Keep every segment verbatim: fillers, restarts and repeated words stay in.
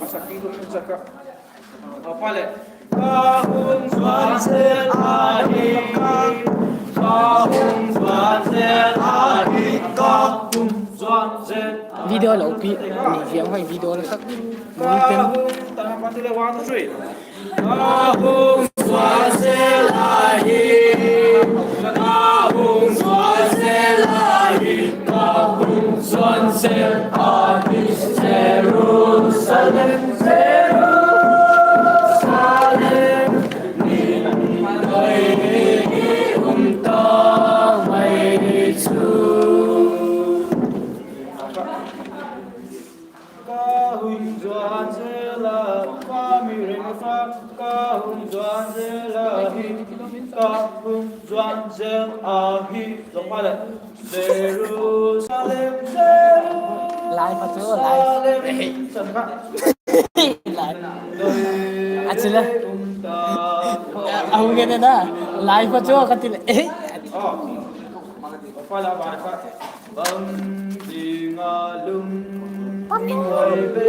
Saki ko saka. Apa le? Kahung juan sel ahi, kahung juan sel ahi, kahung juan sel. Video lo pi, ni jeng hoi video lo sak. Kahung, tang apa tu le, one, two, three. Kahung juan sel ahi, kahung juan sel ahi, kahung juan sel ahi, Jerusalem, Jerusalem, nin doi um ta mai chu. Kahung juan sel a, kami ring fa, kahung juan sel ahi, kahung juan sel ahi. Jong pa le. Jerusalem, Jerusalem. Live a chu, live. Chan kha. Live. A chu le. Ahung ke na. Live a chu ka ti le. Eh. Oh. Jong pa le ba kha. Bang ding a lung ngai be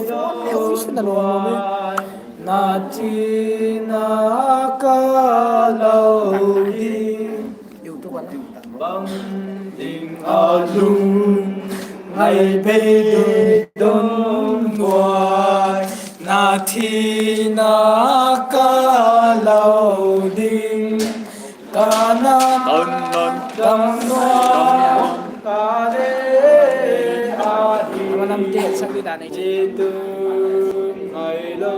don buai, na thina kalo ding. Bang ding a lung ngai be don buai, na thina kalo ding. Kanan, Kanan damnuam, Kanan ahi. Malam te sak di dan ai. Jitu ngai lo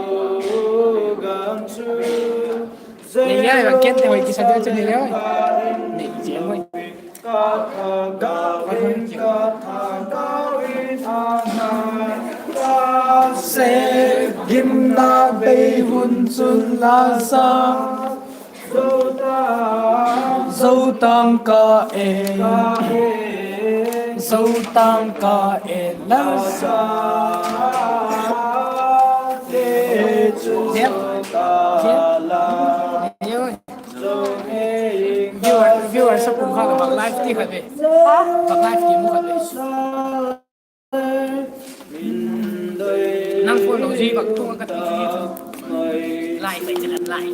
gam chu. Nei ya, bang ken te hoi kisa de chu nei ya. Nei je hoi. Ka tha gao in, ka tha gao in anai. Ka se gimna bei hun chun la sa. Zotang ka e, Zotang ka e la sa. Yep. Yep. Viewer, viewer, sa pun kha ka bang live ti khat ve. Ha? Bang live ti mu khat ve. Nang phone lo ji bak tu ka ti ji tu. Lai, lai, lai, lai.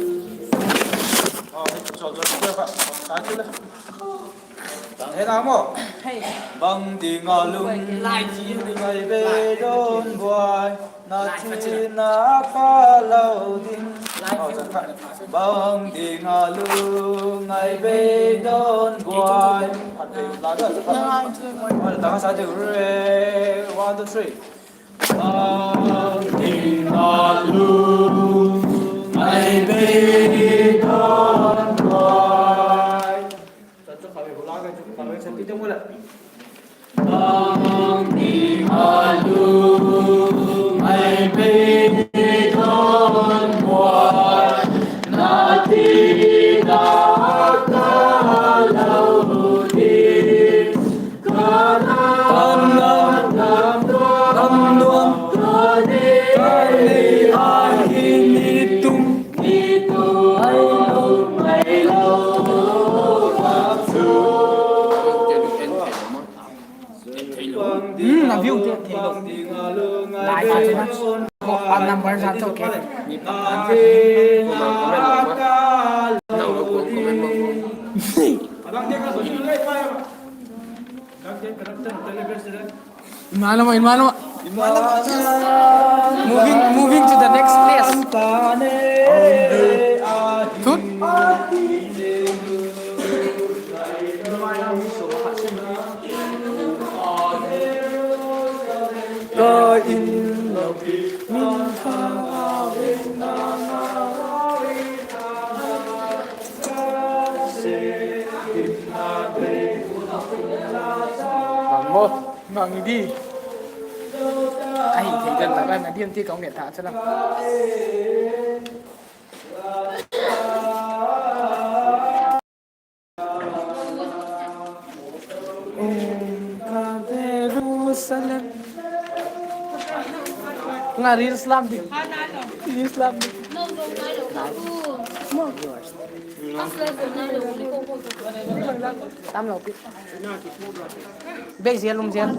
Tang he na mo. Hey. Bang ding a lung. Lai ji. Ngai be don buai. Na thina kalo ding. Lai. Oh, chan kha. Bang ding a lung ngai be don buai. Phat be la da sa phat. Phat ta sa de re. One, two, three. Bang ding a lung ngai be don buai. Sa chu kha be hula ka chu kha be sa ti te mo la. Bang ding a lung ngai be don buai, na thina kalo ding. Kanan damnuam, Kanan ahi ni tum, ni tum ai lo, ai lo. Hmm, na view te thei lou. Lai pa chu na. Ko pa number sa chu ke. Ima lama, ima lama. Moving, moving to the next place. Tut. Mang mo, mang di. Ai, thei dan ta ba na di ti kong ke ta cha la. Jerusalem. Nga reels lam di. Reels lam di. Tam lo pi. Be zel, um zel.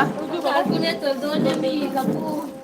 Kapu ne toldo le mi kapu.